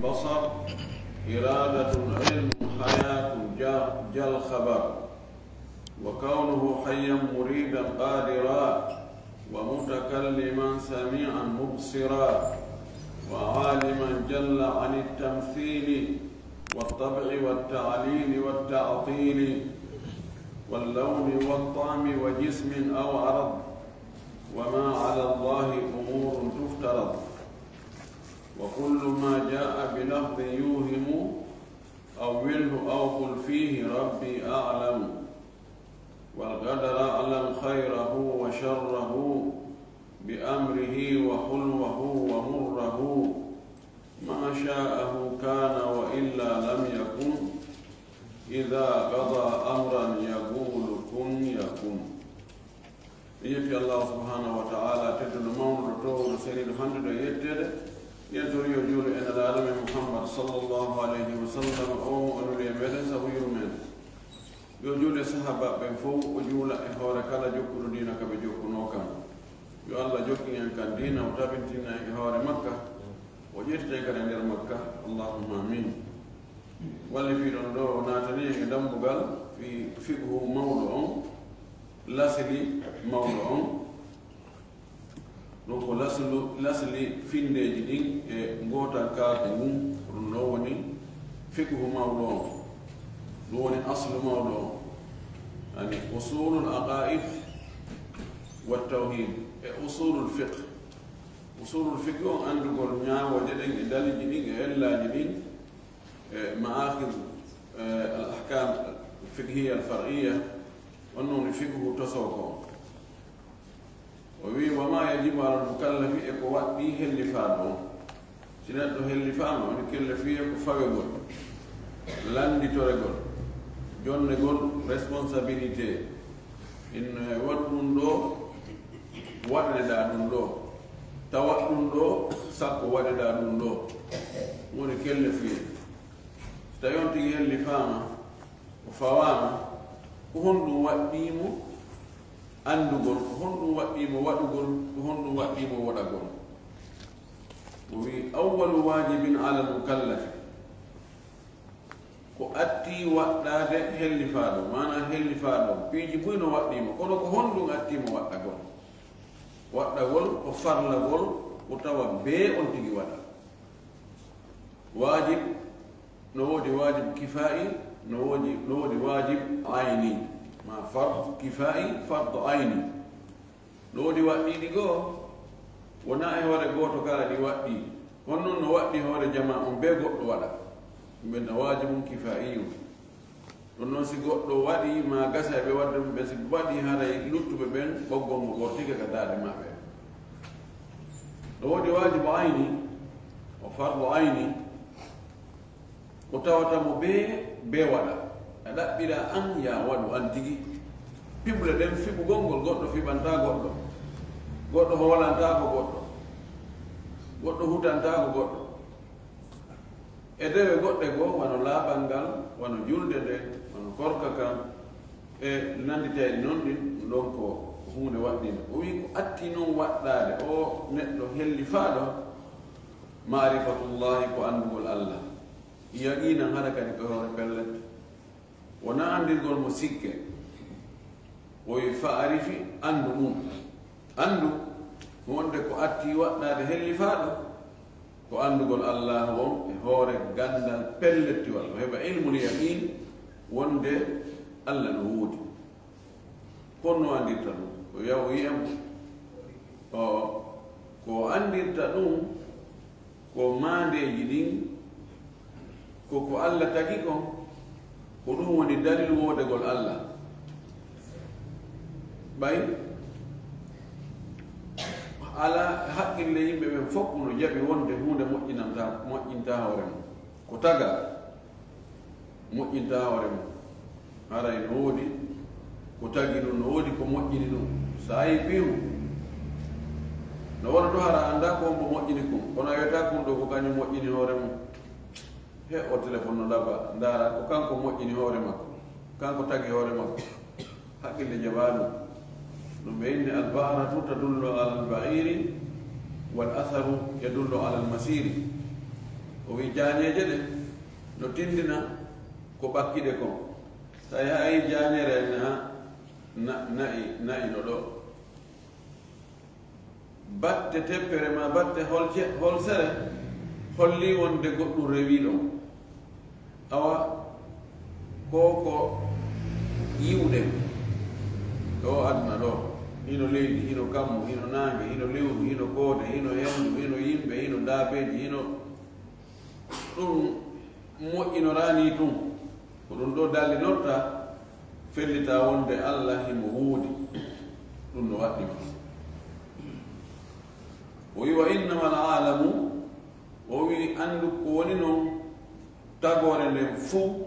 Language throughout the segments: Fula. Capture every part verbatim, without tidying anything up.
بصر، إرادة علم حياة جا-، جا الخبر، وكونه حيا مريدا قادرا، ومتكلما سميعا مبصرا، وعالما جل عن التمثيل والطبع والتعليل والتعطيل واللون والطعم وجسم أو عرض، وما على الله أمور تفترض، وكل ما جاء بلفظ يوهم أوله أو قل فيه ربي أعلم، والقدر أعلم خيره وشره، بأمره وحلوه ومره، ما شاءه كان وإلا لم يكن، إذا قضى أمرا يقول كن يكن. Mi yetti Allah subhanahu wa ta'ala, tedduɗo mawnuɗo, toowuɗo, seniiɗo, handuɗo e yetteede. Yen tori yo juulu e Nelaaɗo men Muhammad sallallahu alayhi wa sallam, o mo o nuli e meɗen sabu yurmeende. Yo juulu e sahaabaaɓe ɓen fow, o juula e hoore kala jokkuɗo diina ka ɓe jokkunoo kan. Yo Allah jokkin en kan diina, o tabintina en e hoore makka, o ƴettita en kadi e nder makka. Allahumma amin. Wallifiiɗon ɗo o naatani en e dambugal fi fiqhu mawɗo on, lasli mawɗo on. Ɗum ko laslu, lasli finndeeji ɗin e ngootankaaku ngun, ko ɗum ɗo woni fiqhu mawɗo on. Ɗum woni aslu mawɗo on. Yani usulul aqaid wa tawhid e usulul fiqh. Usulul fiqh on anndugol ñaawooje ɗen e daliiji ɗin e ellaaji ɗin e ma'akhidh, eh, al ahkam al fiqhiyya al far'iyya, on woni fiqhu tosoo ko on. O wi, "Wa ma yajibu ala al mukallafi", e ko waɗɗii hellifaaɗo on. Si neɗɗo hellifaama, woni kellefiyee ko fawegol, lannditoregol, jonnegol responsabilité. Inno e waɗu ɗum ɗo, waɗaneɗaa ɗum ɗo. Tawa ɗum ɗo, sakko waɗeɗaa ɗum ɗo. Woni kellefiyee. Si tawi on tigi hellifaama, o fawaama, ko honɗum waɗɗii mo anndugol, ko honɗum waɗɗii mo waɗugol, ko honɗum waɗɗii mo waɗagol? O wi, "Awwalu wajibin ala al mukallafi." Ko atti waɗɗaade hellifaaɗo, maanaa hellifaaɗo, piiji buy no waɗɗii mo, kono ko honɗum atti mo waɗɗagol? Waɗɗagol ko farlagol ko tawa bee on tigi waɗa. Waajib, no woodi waajib kifaa'i, no woodi, no woodi waajib ayni, ma fard kifaa'i, fard ayni. No woodi waɗɗiiɗi goo, wonaa e hoore gooto kala ɗi waɗɗii. Kono noon no waɗɗii hoore jamaa on bee goɗɗo waɗa. Ɗum ɓen na waajibun kifaa'iyun. Ɗum noon, si goɗɗo waɗii, ma gasa e ɓe waɗde ɗum ɓen, si ɓe waɗii, haray luttuɓe ɓen, ɓoggol ngol ɓortike ka daaɗe maɓɓe. No woodi waajibu ayni, o fardu ayni, ko tawata mo bee, bee waɗa. A ɗaɓɓira an, yaa waɗu an tigi. Piɓle ɗen, fiɓugol ngol, goɗɗo fiɓantaa goɗɗo. Goɗɗo hoolantaako goɗɗo. Goɗɗo hutantaako goɗɗo. E dewe goɗɗe goo, wano laaɓal ngal, wano julde nden, wano korka kan, e nannditayɗi non ɗin, ɗum ɗon ko huunde waɗɗinde. O wi'i ko atti non waɗɗaade o neɗɗo hellifaaɗo, ma'rifatullahi, ko anndugol Allah. Yaqiinan, hara kadi ko hoore pellet. Wonaa anndirgol mo sikke. O wi'i, "Fa'arifi, anndu ɗum." Anndu wonde ko atti waɗɗaade hellifaaɗo, ko anndugol Allaahu on e hoore ganndal pellettiwal. O heɓa ilmul yaqiin wonde Allah no woodi. Kono no anndirta ɗum? Ko yaw yi'am. O, ko anndirta ɗum, ko maandeeji ɗin, ko ko Alla tagi kon, ko ɗum woni dalil woodegol Alla. Ɓay alaa haqqille yimɓe ɓen fof no jaɓi wonde huunde moƴƴinanta, moƴƴinta hoore mum. Ko taga moƴƴinta hoore mum. Haray no woodi ko tagi ɗum, no woodi ko moƴƴini ɗum. So a yi piiru, no wona to hara annda ko hombo moƴƴini kon, kono a wiyata kun ɗo ko kañum moƴƴini hoore mum. He o téléphone no ɗaɓa, ndaara ko kanko moƴƴini hoore makko, kanko tagi hoore makko. Haqqille jaɓaa ɗum. Ɗum ɓe inni, "Al-ba'ratu tadullu ala al-ba'iri, wal atharu yadullu ala al-masiri." O wi jaañeeje ɗe no tinndina ko ɓakkiɗe kon. Tawi hay jaañeere na, na, na'i, na'i no ɗo. Batte teppere ma batte holce-, holsere holli wonde goɗɗum rewii ɗon. Awa, ko ko yiwuɗen ɗo aduna ɗo, hino leydi, hino kammu, hino naange, hino lewru, hino koode, hino henndu, hino yimɓe, hino daabeeji, hino ɗum moƴƴinoraani ɗum. Ko ɗum ɗo dallinorta fellita wonde Allah himo woodi. Ɗum no waɗɗi ma. O wi, "Wa innamal alamu," o wi, "Anndu ko woni non tagoore nden fuu,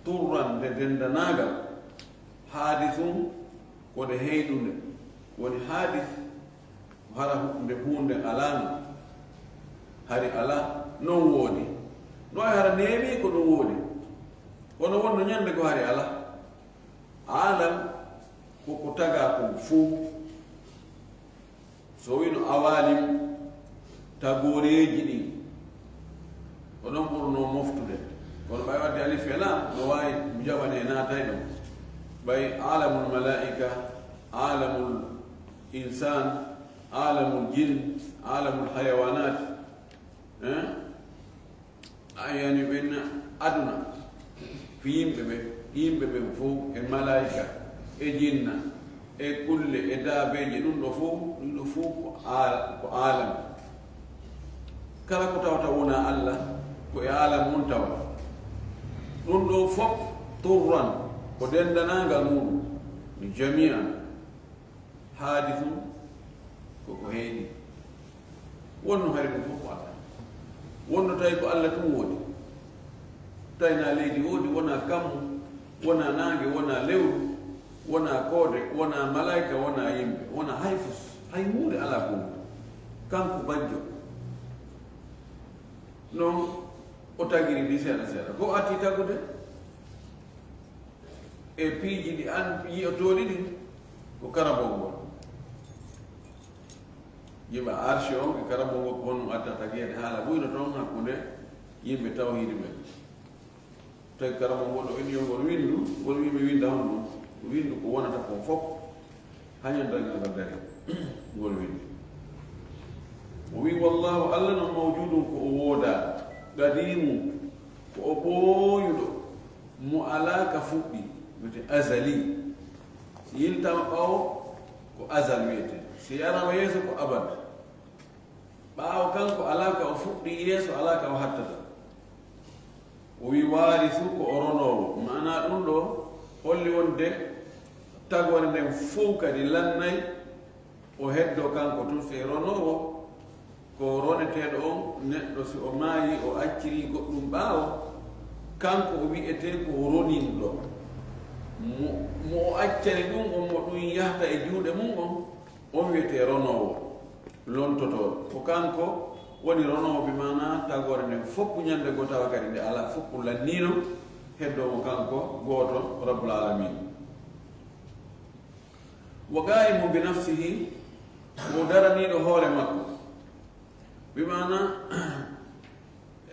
turran nde denndanaagal, haadisun ko nde heyɗunde." Woni haadis, hara hu-, nde huunde alaano. Hari alaa, non woodi. No ay hara neeɓi ko ɗum woodi. Kono wonno ñande ko hari alaa. Aalam ko ko tagaa kon fuu. So wino awalim, tagooreeji ɗin, ko ɗon ɓurno moftude. Kono ɓay wadde alif e laam, no waawi jaɓane e naatay ɗon. Ɓay alamul malaa'ika, alamul insaan, alamul jin, alamul hayawaanaat, eh? A yani ɓen aduna, fi yimɓe ɓe, yimɓe ɓen fof, e malaayika, e jinna, e kulle, e daabeeje, ɗum ɗo fof, ɗum ɗo fof ko aal-, ko aalam. Kala ko tawata wona Allah, ko e aalam mum tawa. Ɗum ɗo fof turran, ko denndanangal muɗum, jami'an. Haadisun ko ko heyɗi. Wonno hari ɗum fof ko Allah. Wonno tawi ko Allah tun woodi. Tawi na leydi woodi, wona kammu, wona naange, wona lewru, wona koode, wona malaayika, wona yimɓe, wona hay fus, hay huunde alaa ko woodi. Kanko bajjo. Non o tagiri ɗi seeɗa seeɗa. Ko o arti tagude? E piiji ɗi an yi'otooɗi ɗin, ko karabol ngol. Jiɓa arshi on e karabol ngol, ko honɗum attata geede haala ɓuyno toon hakkunde yimɓe tawhiidi ɓen. Tawi karabol ngol ɗo inni yo ngol winndu, ngol wi'i mi winnda honɗum? Winndu ko wonata kon fof. Hañan dañal ngal dari, ngol windi. O wi, "Wallahu, Allah non mawjudun ko o woodaa, qadimu ko o ɓooyuɗo, mo alaa ka fuɗɗi, wiyete azali. Si yiltama ɓawo, ko azal wiyete. Si yarama yeeso, ko abad. Ɓaawo kanko alaa ka o fuɗɗi, yeeso alaa ka o hattata." O wi, "Waarisu ko o ronoowo." Maanaa ɗum ɗo holli wonde tagoore nden fow kadi lannay, o heddoo kanko tun. Se ronoowo ko roneteeɗo on, neɗɗo si o maayi, o acciri goɗɗum ɓaawo, kanko o wi'etee ko roninɗo. Mo, mo o accani ɗum on, mo ɗum yahata e juuɗe mum on, on wiyetee ronoowo, lontotooɗo. Ko kanko woni ronoowo, bi maanaa tagoore nden fof ñande goo, tawa kadi nde alaa fof lanniino, heddoo mo kanko gooto, Rabbul Aalamiin. Wa qaa'imun bi nafsihi, ko daraniiɗo hoore makko. Bi maanaa,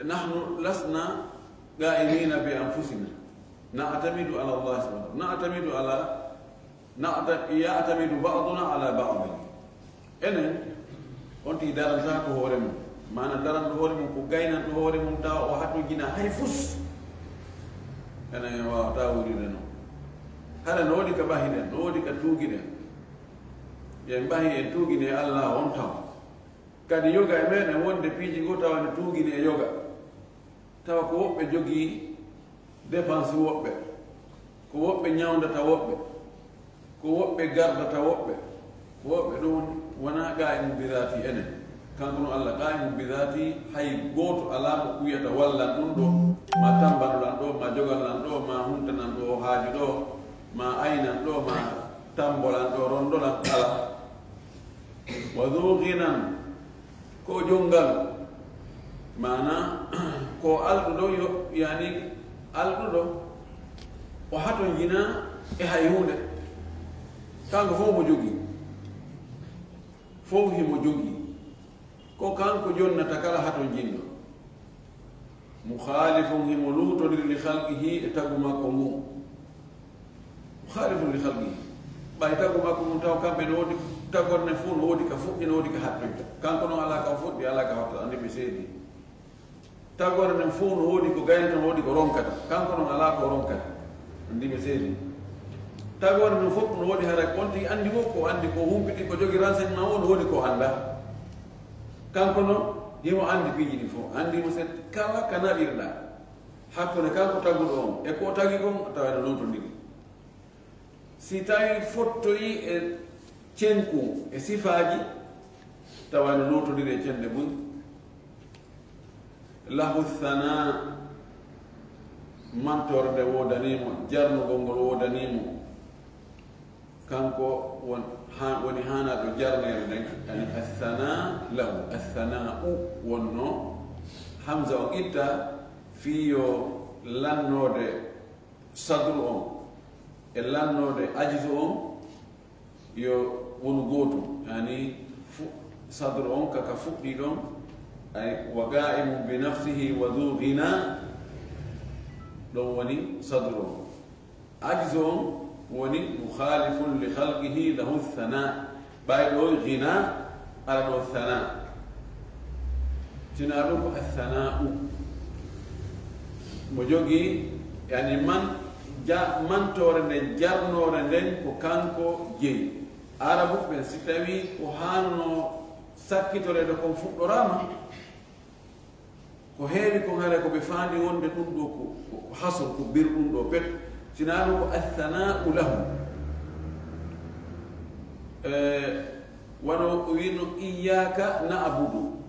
"Nahnu lasna qaa'imiina bi anfusina, na'tamidu ala Allah subhanahu, na'tamidu ala, na'ta-, ya'tamidu ba'duna ala ba'din." Enen, on tigi darantaako hoore mum. Maana daranɗo hoore mum ko gaynanɗo hoore mum, tawa o hatojina hay fus. Enen en waawataa wuuride noon. Hara no woodi ka mbahiɗen, no woodi ka tuugiɗen. Yen mbahi en tuugini e Allah on taw. Kadi yoga e meɗen wonde piiji goo tawa ne tuugini e yoga. Tawa ko woɓɓe jogii dépense woɓɓe, ko woɓɓe ñawndata woɓɓe, ko woɓɓe gardata woɓɓe, ko woɓɓe ɗum wonaa qaa'imun bi zaati enen. Kanko no Allah qaa'imun bi zaati, hay gooto alaa mo ɓuyata wallan ɗum ɗo, ma tambanulan ɗo, ma jogallan ɗo, ma huntanan ɗo haaju ɗo, ma aynan ɗo, ma tambolan ɗo, rondolan, alaa. Wa dhu ghinan, ko o jonngal, maana ko alɗuɗo, yo, yani alɗuɗo, o hatonjina e hay huunde. Kanko fof mo jogii, fof himo jogii. Ko kanko jonnata kala hatonjinɗo. Mukhalifun, himo luutondiri, li khalqihi, e tagu makko ngun. Mukhalifun li khalqihi. Ɓay tagu makko ngun taw kamɓe no woodi, tagore nden fow no woodi ka fuɗɗi, no woodi ka hattanta. Kanko non alaa ka o fuɗɗi, alaa ka o hattanta, anndi ɓe seedi. Tagore nden fow no woodi ko gaynata, no woodi ko ronkata. Kanko non alaa ko o ronkata. Anndi ɓe seedi. Tagore nden fow no woodi hara ko on tigi anndi woo, ko anndi ko humpiti, ko jogi renseignement woo, no woodi ko anndaa. Kanko non, himo anndi piiji ɗin fow. Anndi mo seedi kala ka naɓirɗaa. Hakkunde kanko taguɗo on e ko o tagi kon, tawa no luutondiri. Si tawii fottoyii e cenku e sifaaji, tawa no luutondiri e cende mun. Lahu thana, mantoore nde woodanii mo, jarnugol ngol woodanii mo. Kanko won-, ha-, woni haanaaɗo jarneere nden, yani athana lahu, athana'u wonno, hamza on itta, fii yo lannoode sadru on e lannoode ajizu on yo wonu gootum, yani fu-, sadru on ka, ka fuɗɗii ɗon, ay, wa qa'imun bi nafsihi wa dhu ghina, ɗon woni sadru on. Ajizu on woni mukhalifun li khalqihi lahu thana. Ɓay ɗo ghina, ara ɗo thana. Sinaa ɗum ko athana'u. Mo jogii, yani man, ja-, mantoore nden, jarnoore nden, ko kanko jeyi. Arabu ɓen, si tawii ko haanno sakkitoreede kon fuɗɗoraama, ko heewi kon, haray ko ɓe faandi wonde ɗum ɗo ko, ko, ko hasr, ko bir ɗum ɗo pet. Sinaa ɗum ko athana'u lahu. Eh, wano o wiino, "Iyyaka na'budu."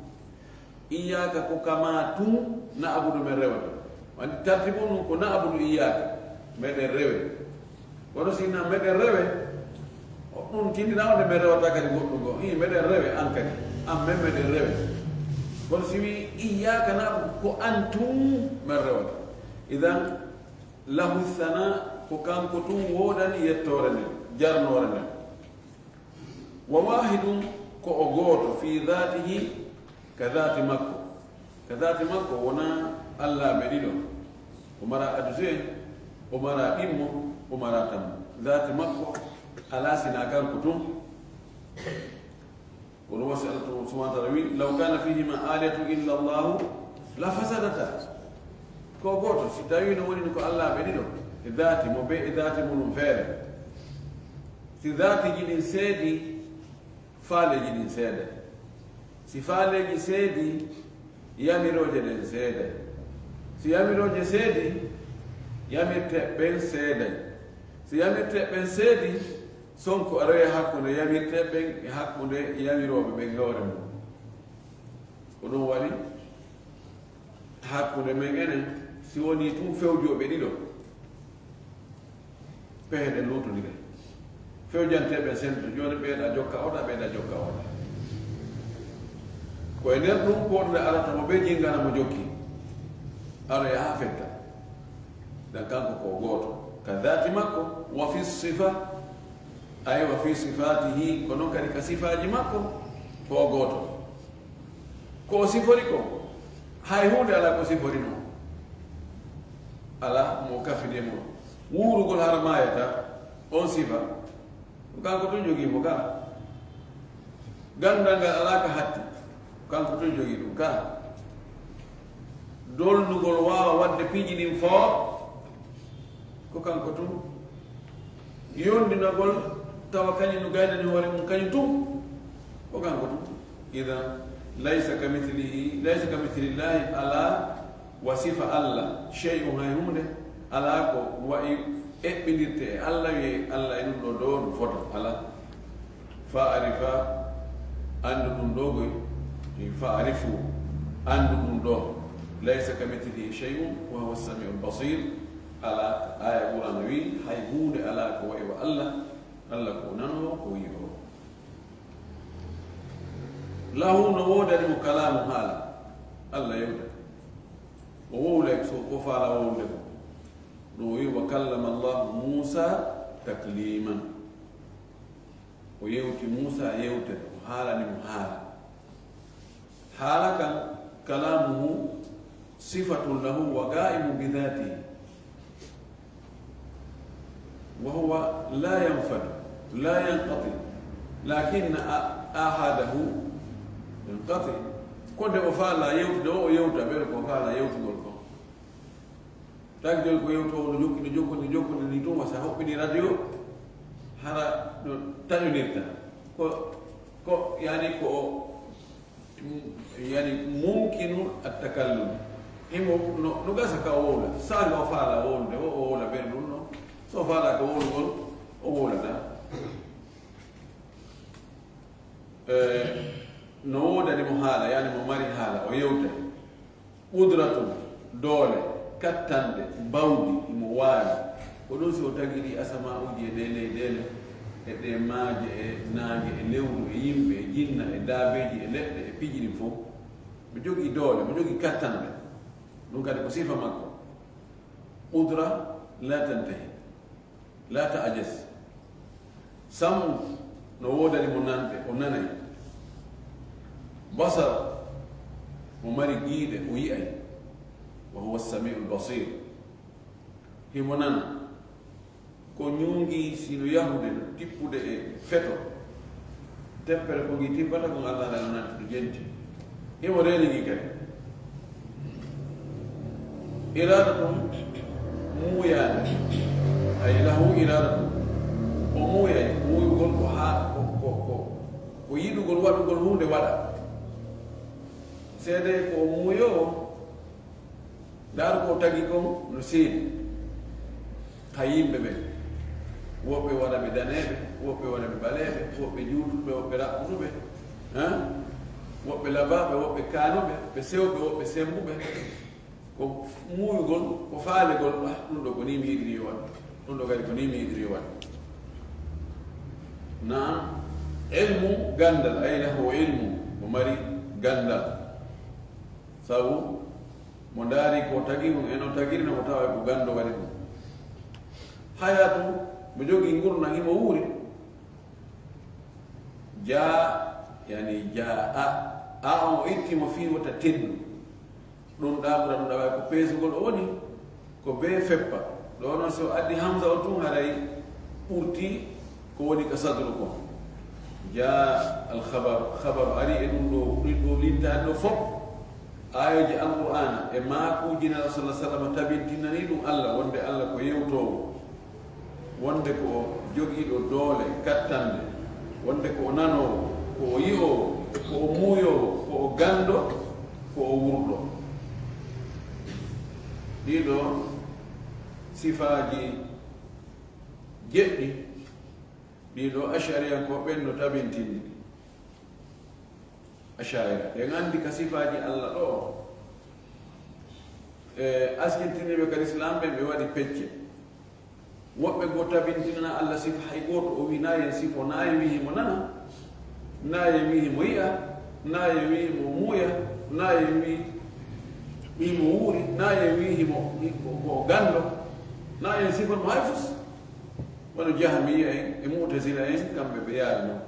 Iyyaka ko kama tun, na'budu men rewata. Wani tartibu nun ko na'budu iyyaka, meɗen rewe. Kono si na meɗen rewe, o ɗum tindina wonde men rewata kadi goɗɗum goo. Hii, meɗen rewe an kadi. An men meɗen rewe. Kono si wi iyyaka na'budu, ko an tun men rewata. Idan, lahu thana, ko kanko tun woodani yettoore nden, jarnoore nden. Wa wahidun, ko o gooto, fi dhatihi, ka dhati makko. Ka dhati makko, wonaa allaaɓe ɗiɗo. O mara aduse, o mara ɗimmo, o mara tammo. Dhati makko, alaa sinaa kanko tun. Kono wasi Allah subhanahu wa ta'ala wi, "Law kana fihima alihatun illa Allahu la fasadata." Ko gooto, si tawii no woni ko allaaɓe ɗiɗo, e dhati mo be, e dhati mo ɗum feere. Si dhatiiji ɗin seedi, faaleeji ɗin seeday. Si faaleeji seedi, yamirooje ɗen seeday. Si yamirooje seedi, yamirteeɓe ɓen seeday. Si yamirteeɓe ɓen seedi, sonko aroya hakkunde yamirteeɓe ɓen e hakkunde yamirooɓe ɓen e hoore mum. Ko ɗum waɗi hakkunde men enen, si wonii tun fewjooɓe ɗiɗo, pehe ɗen luutondire. Fewjanteeɓe sento, jooni ɓeeɗa jokka oɗa, ɓeeɗa jokka oɗa. Ko e nder ɗum, ko ɗum arata mo ɓe jingana mo jokki. Aroya haa fetta. Dan kanko ko gooto. Ka dhati makko, wa fi sifa, ay wa fi sifatihi, ko non kadi ka sifaaji makko, ko o gooto. Ko o sifori ko, hay huunde alaa ko sifori mo. Alaa mo kafide mo. Wuurugol hara maayata, on sifa, ko kanko tun jogii mo ka. Ganndal ngal alaa ka hatti, ko kanko tun jogii ɗum ka. Dolnugol waawa waɗde piiji ɗin foo, ko kanko tun. Yondinagol tawa kañum no gaynani hoore mum kañum tun, ko kanko tun. Idan, laysa ka mithlihi, laysa ka mithlillahi, alaa wa sifa Allah, shay'un, hay huunde, alaa ko wa'i eɓɓindirte e Allah, wi'e Allah e ɗum ɗo, ɗo no fota, alaa. Fa'arifa, anndu ɗum ɗo goy, fa'arifu, anndu ɗum ɗo. Laysa ka mithlihi shay'un wa huwa as-sami'ul basir. Alaa, aya Qur'an wi, hay huunde alaa ko wa'i wa Allah, Allah ko nanoowo, ko yi'oowo. Lahu, no woodani mo kalaamu, haala. Allah yewtata. O wowlay so ko faala wowlude ko. No wi, "Wa kallama Allahu Musa takliman." O yewti Musa yewtere, o haalani mo haala. Haala kan, kalamuhu, صفة له وقائم بذاته، وهو لا ينفد، لا ينقطع، لكن آ-، آحاده ينقطع. Ko nde o faala yewtude o, o yewta, mbele ko o faala yewtugol ko. Tagi jooni ko yewtoowo no jokki, no jokki, no jokki, ni tuma sa hoɓɓini radio, hara no taƴonirta. Ko, ko, yani ko o, yani mumkinu at-takallum. Himo no, no gasa ka o wowla. Sa nga o faala wowlude, o, o wowla ben ɗum no. So faala ka wowlugol, o wowlata. Eh, no woodani mo haala, yani mo mari haala, o yewtay. Qudratun, doole, kattanɗe, mbawdi, imo waawi. Ko ɗum si o tagi ɗi asama'uuji e ɗe leyɗeele, e ɗe maaje, e naange, e lewru, e yimɓe, e jinna, e daabeeji, e leɗɗe, e piiji ɗin fof. Mo jogii doole, mo jogii kattanɗe. Ɗum kadi ko sifa makko. Qudra la tantahi. La ta'jaz. Sam'u, no woodani mo nanɗe, o nanay. Basar, mo mari giiɗe, o yi'ay. Wa huwa as-sami'ul basir. Himo nana. Ko ñuungi si no yahude, no tippude e feto. Teppere ko ngi tippata, ko Alla Taala nanti, no jenti. Himo reeni ngi kadi. Iradatun, muuyaade. Ay lahu iradatun. O muuyay, muuyugol ko haa, ko, ko, ko, ko yiɗugol waɗugol huunde waɗa. Seede ko o muuyoowo, ndaar ko o tagi kon no seedi. Ka yimɓe ɓen, woɓɓe waɗa ɓe daneeɓe, woɓɓe waɗa ɓe ɓaleeɓe, woɓɓe juutuɓe, woɓɓe raɓɓutuɓe, hein? Woɓɓe labaaɓe, woɓɓe kaanuɓe, ɓe sewɓe, woɓɓe semmbuɓe. Ko muuyugol, ko faalegol, ah, ɗum ɗo ko nii mi yiɗiri yo waɗ, ɗum ɗo kadi ko nii mi yiɗiri yo waɗ. Naam, ilmu, ganndal, ay lahu ilmu, o mari ganndal. Sabu mo ndaari ko tagi ɗum, e no tagiri, no o tawa ko ganndo waɗi ɗum. Hayaatu, mo jogii ngurndan, himo wuuri. Jaa, yani jaa a, a on o itti mo fii wota teddu. Ɗum ɗa ɓura ɗum ɗa wawi ko peesugol o woni, ko bee feppa. Ɗo noon so addi hamza o tun haray ɓurti ko woni ka sadru kon. Jaa al khabar, khabar ari e ɗum ɗo, ɗin ɗo lintaade ɗo fof. Aayoji Alqur'aana e maakuuji Nela sallallahu alaihi wasallam tabintinani ɗum Alla, wonde Alla ko yewtoowo, wonde ko o jogiiɗo doole, kattanɗe, wonde ko o nanoowo, ko o yi'oowo, ko o muuyoowo, ko o ganndo, ko o wurɗo. Ɗiɗo sifaaji jeɗɗi, ɗiɗo Ash'ariyankooɓe ɓen no tabintini. Ash'ira. Ɓen anndi ka sifaaji Alla ɗo, e askintiniiɓe ka Lislaam ɓen, ɓe waɗi pecce. Woɓɓe goo tabintinana Alla sifa hay gooto, o wi, na yen sifo, na yen wi himo nana, na yen wi himo yi'a, na yen wi himo muuya, na yen wi, wi himo wuuri, na yen wi himo, ko, ko ganndo, na yen sifo mo hay fus. Wano Jahmiya en e Mu'tazila en, kamɓe ɓe yaari non.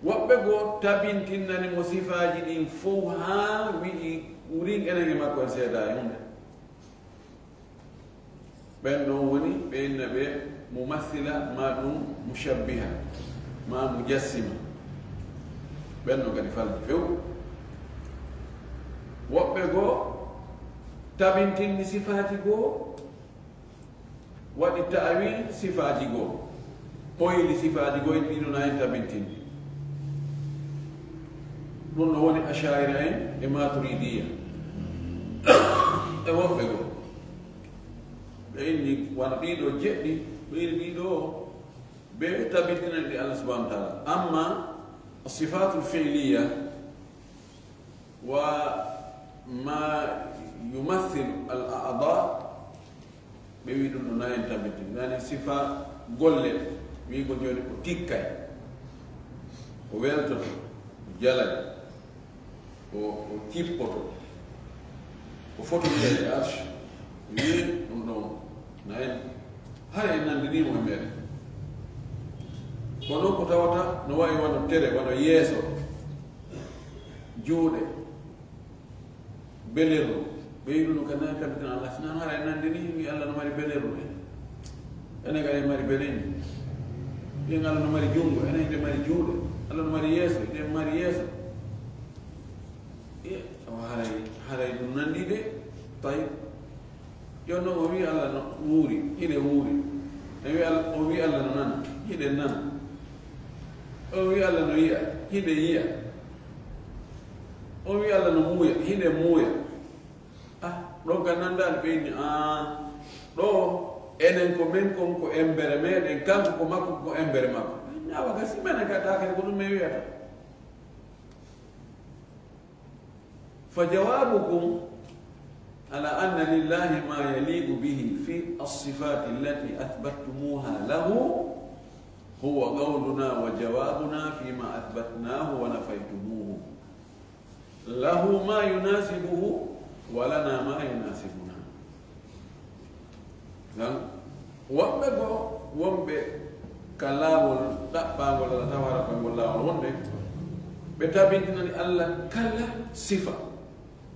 Woɓɓe goo tabintinnani mo sifaaji ɗin fow haa wi'i, wurin enen e makko en seedaa e huunde. Ɓen ɗon woni ɓe inna ɓe mumathila, maa ɗum mushabbiha, maa mujassima. Ɓen ɗon kadi falti few. Woɓɓe goo tabintinni sifaaji goo, waɗi ta'wil sifaaji goo, ɓoyli sifaaji goo, ɗiɗo na en tabintini. Ɗum no woni Ash'ira en e Maturidiya e woɓɓe goo. Ɓe inni wano ɗiɗo jeɗɗi, ɓe inni ɗiɗo ɓe tabintinani ɗi Allah subhanahu wa ta'ala. Amma sifatul fi'liya, wa ma yumathilu al a'da, ɓe wi ɗum no na en tabiti. Nani sifa golle, wiigol jooni ko tikkay, ko weltoto, ko jalay, ko, ko cippoto, ko fotondire e arsh. Wi ɗum ɗon na en, hay en nandinimo e meɗen. Kono ko tawata no wayi wano tere, wano yeeso, juuɗe, Belerlu. Ɓe yiɗuno ka nani tabitina Allah. Sinan hara en nandi ni, wi Allah no mari belerlu en. Enen kadi en mari belenji. Ɓen Allah no mari jungo, enen hiɗen mari juuɗe. Allah no mari yeeso, hiɗen mari yeeso. E, o haray, haray ɗum nandi de. Tayyib. Jooni noon o wi Allah no wuuri, hiɗen wuuri. O wi Al-, o wi Allah no nana, hiɗen nana. O wi Allah no yi'a, hiɗen yi'a. O wi Allah no muuya, hiɗen muuya. Ah, ɗon ka nandaani ɓe inni, ah, ɗo enen ko men kon ko embere meɗen, kanko ko makko ko embere makko. Awa ka si menen ka taake ko ɗum men wiyata. فجوابكم على أن لله ما يليق به في الصفات التي أثبتتموها له هو قولنا وجوابنا فيما أثبتناه ونفيتموه. له ما يناسبه ولنا ما يناسبنا. Ngam woɓɓe goo wonɓe ka laawol ɗaɓɓaangol, ala tawa hara koyngol laawol wonde ɓe tabintinani Allah kala sifa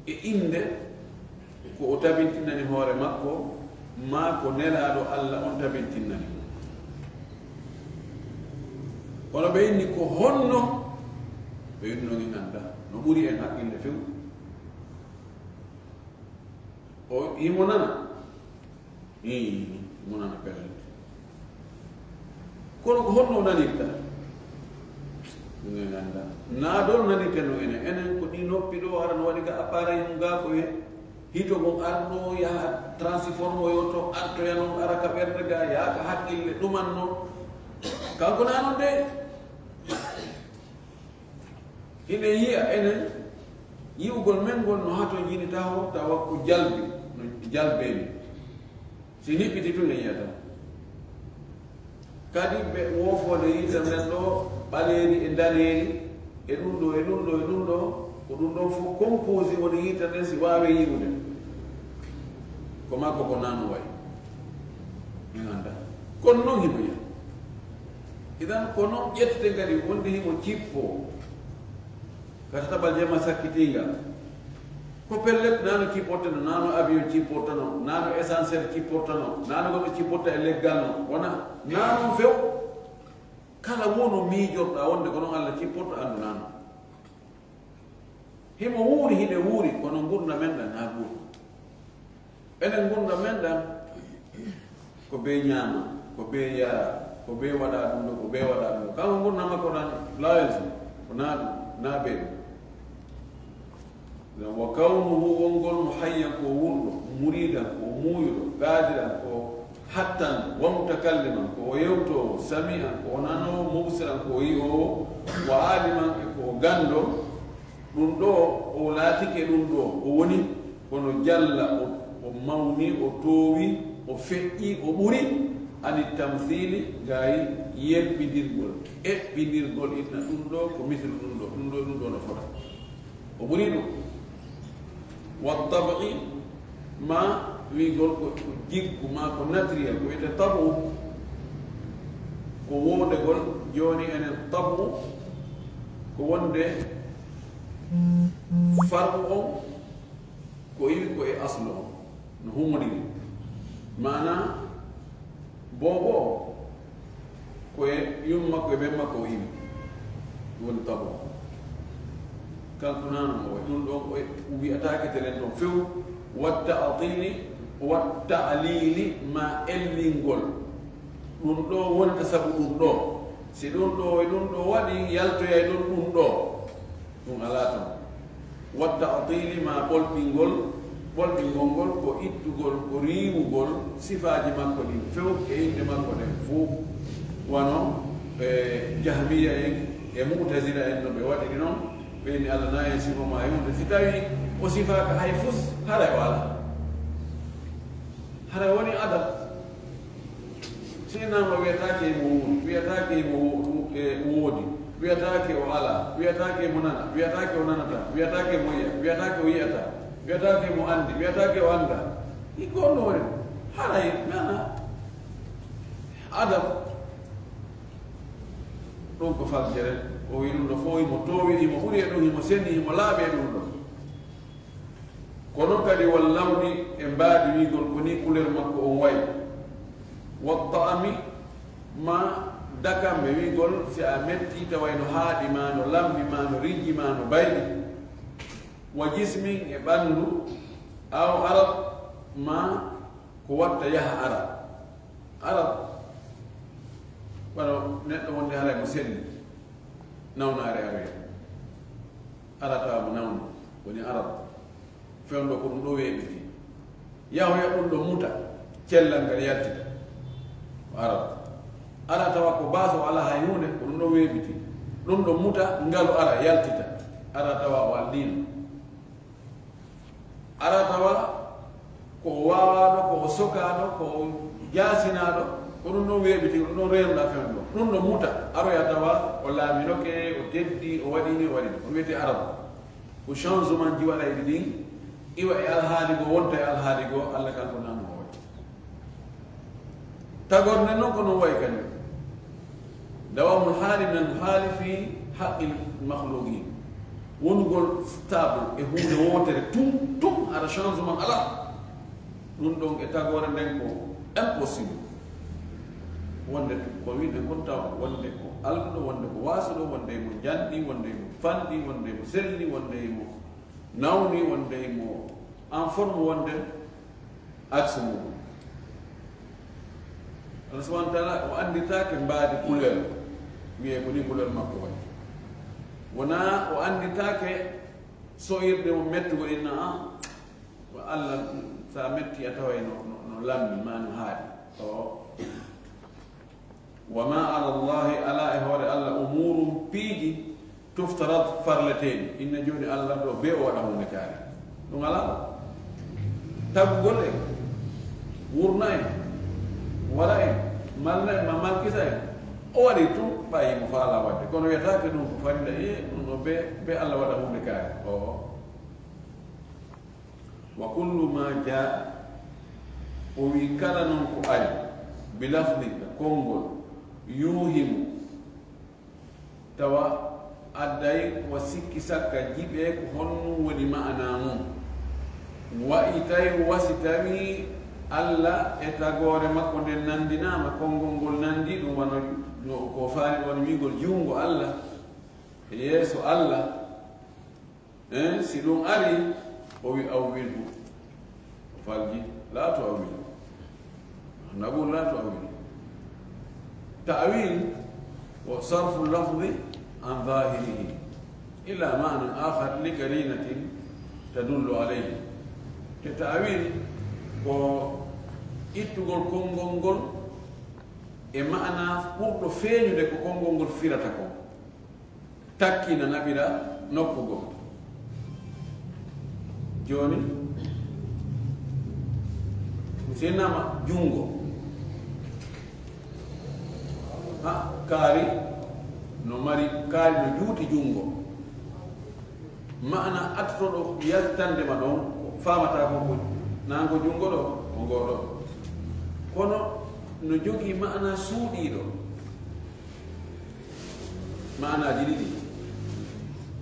e innde ko o tabintinani hoore makko, maa ko Nelaaɗo Allah on tabintinani. Kono ɓe inni ko honno, ɓe inni no ngannda, no ɓuri en haqqille few. O himo nana. Ii, himo nana pellet. Kono ko honno o nanirta? Ɗum en annda. Naa ɗon nanirten no enen. Enen ko ɗi noppi ɗo, hara no waɗi ka appareil mum ga ko e hito ngon arɗo, yaha transforme o yotto, artoya noon, ara ka ɓernde ga, yaha ka haqqille, ɗuman noon. Kanko naa noon de. Hiɗen yi'a enen, yi'ugol men ngol no hatonjini taho, tawa ko jalbi, no jalbeeni. Si niɓɓiti tun en yi'ata. Kadi ɓe woofoode yiite nden ɗo, ɓaleeri e ndaneeri, e ɗum ɗo, e ɗum ɗo, e ɗum ɗo, ko ɗum ɗon fof composé woni yiite nden si waawe yi'ude. Ko makko ko nano wayi. Min annda. Kono noon himo yi'a. Idan ko noon ƴetteten kadi wonde himo cippoo. Ka tataɓal jemma sakkitinga. Ko pellet, nano cipporteno, nano avion cipportano, nano essentiel cipportano, nano goɗɗo cipporta e leggal no. Wona, nano few. Kala wonu miijorɗa wonde ko noon Allah cipporto, anndu nano. Himo wuuri, hiɗe wuuri, kono ngurnda men ɗan na wuuri. Enen ngurnda men ɗan, ko be ñaama, ko be yara, ko be waɗa ɗum ɗo, ko be waɗa ɗum ɗo. Kanko ngurnda makko ɗan, laawol si, ko naa ɗum, naa be ɗum. Wa kawnuhu, wongol mo hayyan ko wurɗo, muridan ko muuyuɗo, qadiran ko hattan, wa mutakalliman ko o yewtoowo, sami'an ko o nanoowo, mubsiran ko o yi'oowo, wa aliman e ko o ganndo. Ɗum ɗo o laatike ɗum ɗo o woni, kono jalla o, o mawni, o toowi, o feƴƴi, o ɓuri ani tamsili, gay yelɓindirgol, eɓɓindirgol inna ɗum ɗo ko mislu ɗum ɗo, ɗum ɗo, ɗum ɗo no fota. O ɓuri ɗum. Wa tabi ma wiigol ko jikku ma ko natriya, ko wiyete tabu, ko woodegol. Jooni enen tabu ko wonde farqu on ko iwi ko e aslu on, no humodiri. Maana boobo o, ko e yumma makko e ben makko o iwi. Ɗum woni tabo. Kanko nano o e ɗum ɗon o wi'ataake telen ɗon few. Watta atili, watta alili ma ellingol. Ɗum ɗo wonata sabu ɗum ɗo. Si ɗum ɗo e ɗum ɗo waɗi, yaltoyay ɗon ɗum ɗo. Ɗum alaa tan. Watta atili ma ɓolɓingol, ɓolɓingol ngol ko ittugol, ko riiwugol sifaaji makko ɗin few e innde makko ɗen fow. Wano, e, Jahmiya en e Mu'tazila en no ɓe waɗiri non, ɓe inni Allah na e sifa ma e hunde. Si tawi o sifaaka hay fus, haray o alaa. Haray woni adam. Si innama wiyataake mo wuuri, wiyataake mo wo-, e, woodi, wiyataake o alaa, wiyataake mo nana, wiyataake o nanata, wiyataake mo yi'a, wiyataake o yi'ata, wiyataake mo anndi, wiyataake o annda. I ko honno woni? Haray nana. Adam. Ɗum ko faljere. O wi ɗum ɗo fof himo toowi, himo ɓuri e ɗum, himo seni, himo laaɓi e ɗum ɗo. Kono kadi wal lawni e mbaadi wiigol ko ni couleur makko on wayi. Wa ta'ami ma dakamɓe wiigol si a metti taway no haaɗi ma, no lammi ma, no rijji ma, no bayɗi. Wa jismin e ɓanndu, aw arad ma ko watta yaha ara. Arad, wano neɗɗo wonde haray mo selli, nawnaare aroya. Ara tawa mo nawno, woni arad. Fewndo ko ɗum ɗo weeɓiti. Yahoya ɗum ɗo muta, cellal ngal yaltita. Ko arad. Ara tawa ko baaso o alaa hay huunde, ko ɗum ɗo weeɓiti. Ɗum ɗo muta, ngalu ara, yaltita. Ara tawa o alliino. Ara tawa ko o waawaaɗo, ko o sokaaɗo, ko o jaasinaaɗo, ko ɗum ɗon weeɓiti, ko ɗum ɗon reenuɗaa fewndo. Ɗum ɗo muta, aroya tawa o laaminoke, o teddi, o waɗi ni, o waɗi ni. Ko wiyetee arad. Ko changement ji waɗa e ɗi ɗin, iwa e alhaali goo, wonta e alhaali goo, Alla kanko nan mo waɗi. Tagorde non ko non wayi kadi. Dawamul haali minal haali fi haqqil makhluqin. Wonugol stable e huunde wootere tun, tun, hara changement alaa. Ɗum ɗon e tagoore nden ko impossible. Wonde ko wi'en kon tawa, wonde ko alɗuɗo, wonde ko waasuɗo, wonde mo njanɗi, wonde mo fanɗi, wonde mo selli, wonde mo nawni, wonde mo en forme, wonde axe muɗum. Allah subhanahu wa taala o annditaake mbaadi couleur, wiyee ko ni couleur makko woni. Wonaa o annditaake so'irde mo mettugol, inna a, ko Allah, so a metti a taway no, no, no lammi ma no haaɗi. O. Wa ma ala Allahi, alaa e hoore Allah, umuurun, piiji, tuftarat, farleteeɗi. Inna jooni Allah ɗo, bee o waɗa huunde kaari. Ɗum alaa ɗo. Tagugol en, wurna en, wara en, malna en, ma malkisa en. O waɗi tun, ɓay mo faalaa waɗde. Kono wiyetaake ɗum ko farilla, e ɗum ɗo, bee, bee Allah waɗa huunde kaari. O. Wa kullu ma jaa, o wi kala non ko ari, bi lafdin, e konngol, yuuhimu, tawa adday wa sikki sakka jiɓee ko honɗum woni ma'anaa mum. Wa i tawi, wa si tawi Alla e tagoore makko nden nanndinaama, konngol ngol nanndi ɗum wano no ko faali wano wi'ugol junngo Alla e yeeso Alla. Eh, si ɗum ari, o wi awwilhu. O falji, laa tu awwil. Nabul, laa tu awwil. Ta'wil ko sarfu lafzi an zahirihi ila ma'nan akhar li qarinatin tadullu alayhi. Te ta'wil ko ittugol konngol ngol e ma'ana ɓurɗo feeñude ko konngol ngol firata kon. Takkina naɓira nokku goo. Jooni, mi sennama junngo. Ha, kaari no mari, kaari no juuti junngo. Ma'ana attotoɗo yaltande ma ɗon, ko faamata ko, ko nango junngo ɗo, ko ngoo ɗo. Kono no jogii ma'ana suuɗiiɗo. Maanaaji ɗiɗi.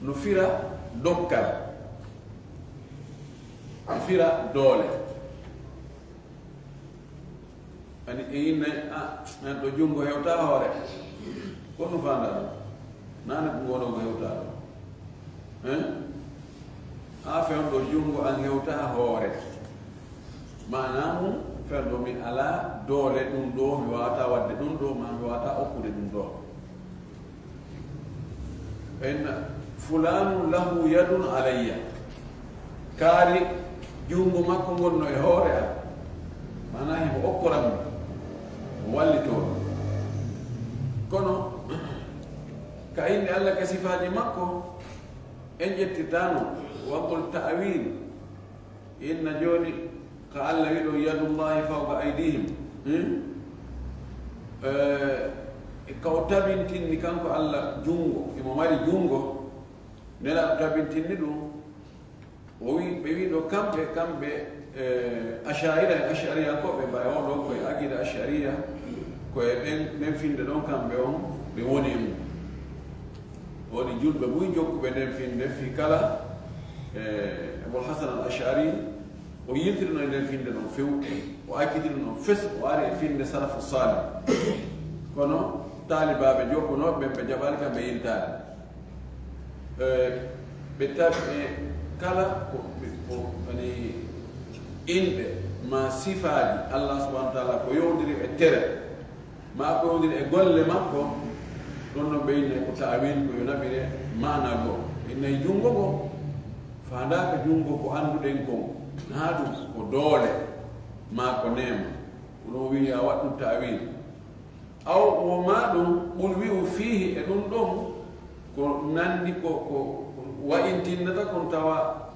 No fira dokkal. No fira doole. Ani e inna, a, an ɗo junngo hewta hoore. Ko no faandaa ɗum? Nana ko ngoɗo ko hewta ɗo. Hein? A fewndo junngo an hewta hoore. Maanaa mum, fewndo mi alaa doole ɗum ɗo, mi waawataa waɗde ɗum ɗo, ma mi waawataa okkude ɗum ɗo. Fa inna fulaanun lahu yadun alayya. Kaari junngo makko ngon no e hoore am. Maanaa himo okkoram mi, o wallitoo mi. Kono, ka innde Alla ka sifaaji makko, en ƴettirtaano waggol ta'wil. Inna jooni ka Alla wi'i ɗon, "Yadullahi fawqa aydihim." Hmm? Eh, ka o tabintinni kanko Alla junngo, imo mari junngo, Nelaaɗo tabintinni ɗum. O wi, ɓe wi ɗo kamɓe, kamɓe, eh, Asha'ira en, Ash'ariyankooɓe, mbaye on ɗon koye aqida Ash'ariya, koye ɓen, ɓen finde ɗon kamɓe on, ɓe woni e mum. Woni julɓe buy jokkuɓe nden finde fii kala, eh, Abul Hasan al Ashari, o yiltirno e nden finde non few, o accitiri non fes, o ari e finde salafu salih. Kono taalibaaɓe jokkunooɓe ɓen ɓe jaɓaali kam ɓe yiltaade. Eh, ɓe tawi ɓe kala ko, ko woni inɗe ma sifaaji Allah subhanahu wa taala ko yowndiri e tere, ma ko yowndiri e golle makko, ɗon non ɓe innay ko ta'wil, ko yo naɓire maana goo. Ɓe innay junngo goo faandaaka junngo ko annduɗen kon, naa ɗum ko doole ma ko neema. Ko ɗum wi'i a waɗ ɗum ta'wil. Aw wo ma ɗum ɓuri wi'u fiihi e ɗum ɗon ko nandi ko, ko wa'intinnata kon tawa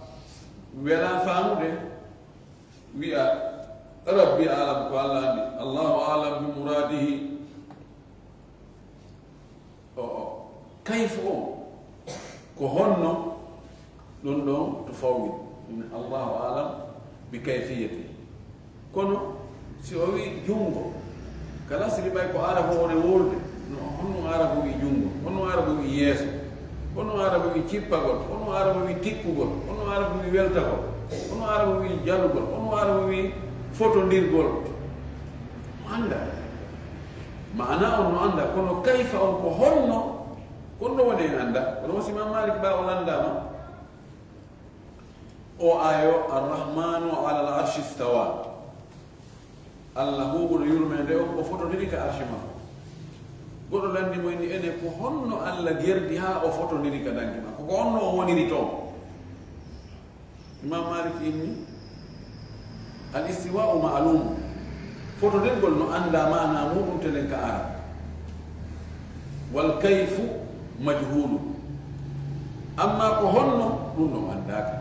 wela faamude. Wi'a, Rabbi alam, ko Allah anndi. Allahu alam bi muradihi. O, o. Kayfu on, ko honno ɗum ɗon to fawwi? Ɗum Allahu alam bi kayfiyati. Kono si o wi'i junngo, kala siri ɓay ko Arabu o woni wowlude, no, honno Arabu wi'i junngo, honno Arabu wi'i yeeso, honno Arabu wi'i cippagol, honno Arabu wi'i tikkugol, honno Arabu wi'i weltagol, honno Arabu wi'i jalugol, honno Arabu wi'i fotondirgol. O annda. Maana on no annda, kono kayfa on ko honno, kono woni en annda. Kono si Imam Malik ɓa o landaama, o ayo, Arrahmanu ala al arshi stawa. Allah huuɓuɗo yurmeende on, o fotondiri ka arshi makko. Goɗɗo lanndi mo inni, ene ko honno Allah gerdi haa o fotondiri ka danki makko? Ko honno o woniri toon? Imam Malik inni, al istiwa'u ma'lum. Fotondirgol no annda maana muɗum telen ka ara. Wal kayfu majhulu. Amma ko honno, ɗum ɗon anndaaka.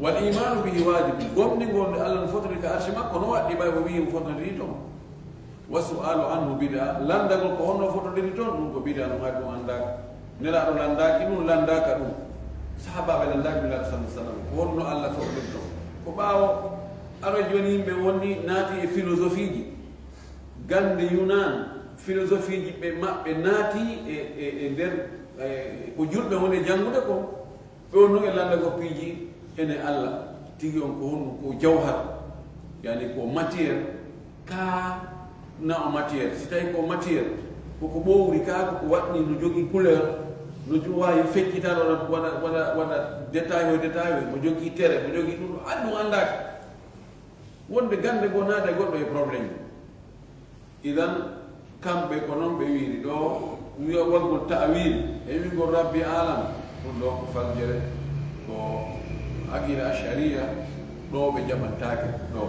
Wal imanu bihi wajibi. Gomɗingol nde Allah no fotondiri ka arshi makko, no waɗɗi ɓay o wi'i o fotondiri toon. Wa su'alu anhu bid'a. Lanndagol ko honno fotondiri toon, ɗum ko bid'a, no ngaɗi ɗum anndaaka. Nelaaɗo lanndaaki ɗum, lanndaaka ɗum. Sahaabaaɓe lanndaaki Nelaaɗo sallallahu alaihi wasallam. Ko honno Allah fotondiri toon? Ko ɓaawo aroy jooni yimɓe wonni naati e philosophie ji. Gannde Yunan, philosophie ji ɓe maɓɓe naati e, e, e nder, e, ko julɓe woni e janngude ko. Ɓe wonno e lannda ko piiji ene Allah. Tigi on ko honno? Ko jawhar, yani ko matière, ka na o matière. Si tawi ko matière, koko ɓowri ka, koko waɗni no jogii couleur, no jo-, waawi feccitaade, waɗa, waɗa, waɗa, waɗa détail o détail o, mo jogii tere, mo jogii ɗum, ɗum anndu anndaaka. Wonde gannde goo naata e goɗɗo e problème. Idan, kamɓe ko noon ɓe wiiri ɗo, wiya waggol ta'wil, e wiigol Rabbi alam, ɗum ɗo ko faljere, ko aqida ashariya, ɗo ɓe jaɓantaake ɗo.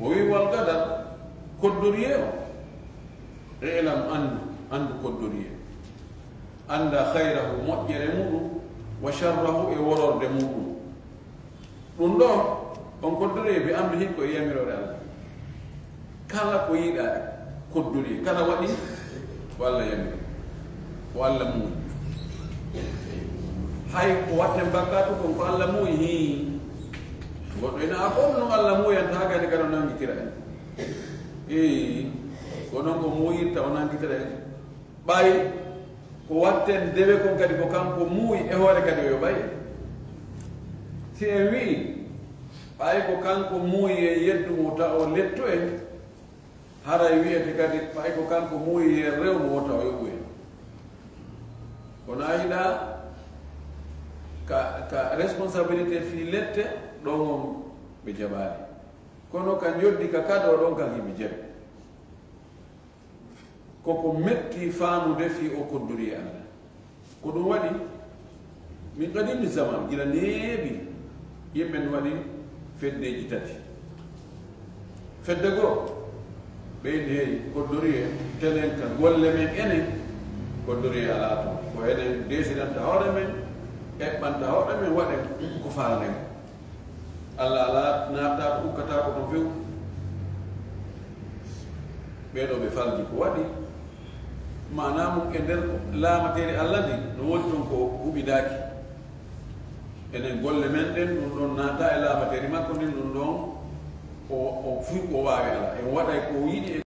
O wi wal qadar, koddoriye o, ilam, anndu, anndu koddoriye. Annda khayrahu, moƴƴere muɗum, wa sharrahu, e wororde muɗum. Ɗum ɗo, on koddoriye bi amrihi, ko e yamiroore Allah. Kala ko yiɗaa koddoriye, kala waɗi ko Allah yamiri, ko Allah muuyi. Hay ko watten bakkaatu kon ko Allah muuyi, hii. Goɗɗo ina a ko no Allah muuyanta, haa kadi kadi o nanngitira en. Ii, ko noon ko muuyirta, o nanngitira en. Ɓay ko watten dewe kon kadi ko kanko muuyi e hoore kadi o yoɓay. Si en wi'i, ɓay ko kanko muuyi e yeddu mo ta o lettu en, haray wi'ete kadi, ɓay ko kanko muuyi e rew mo wota o yoɓu en. Kono a yiɗa ka, ka responsabilité fii lette, ɗon on ɓe jaɓaali. Kono ka njoddi ka kado ɗon kan hiɓe jaɓi. Koko metti faamude fii o koddoriye Allah. Ko ɗum waɗi, min qadimi zaman, gila neeɓi, yimɓe no waɗi feddeeji tati. Fedde goo, ɓe inni, hey, koddoriye, telen ka golle men enen, koddoriye alaa toon. Ko enen desidanta hoore men, eɓɓanta hoore men, waɗen ko faalɗen. Allah alaa naatataa ko ukkataako toon few. Ɓee ɗoo ɓe falji ko waɗi. Maanaa mum e nder ko laamateeri Allah ndin, no woni toon ko huɓindaaki. Enen golle men ɗen, ɗum ɗon naata e laamateeri makko ndin, ɗum ɗon o, o fii ko waawi alaa. En waɗay ko o yiɗi e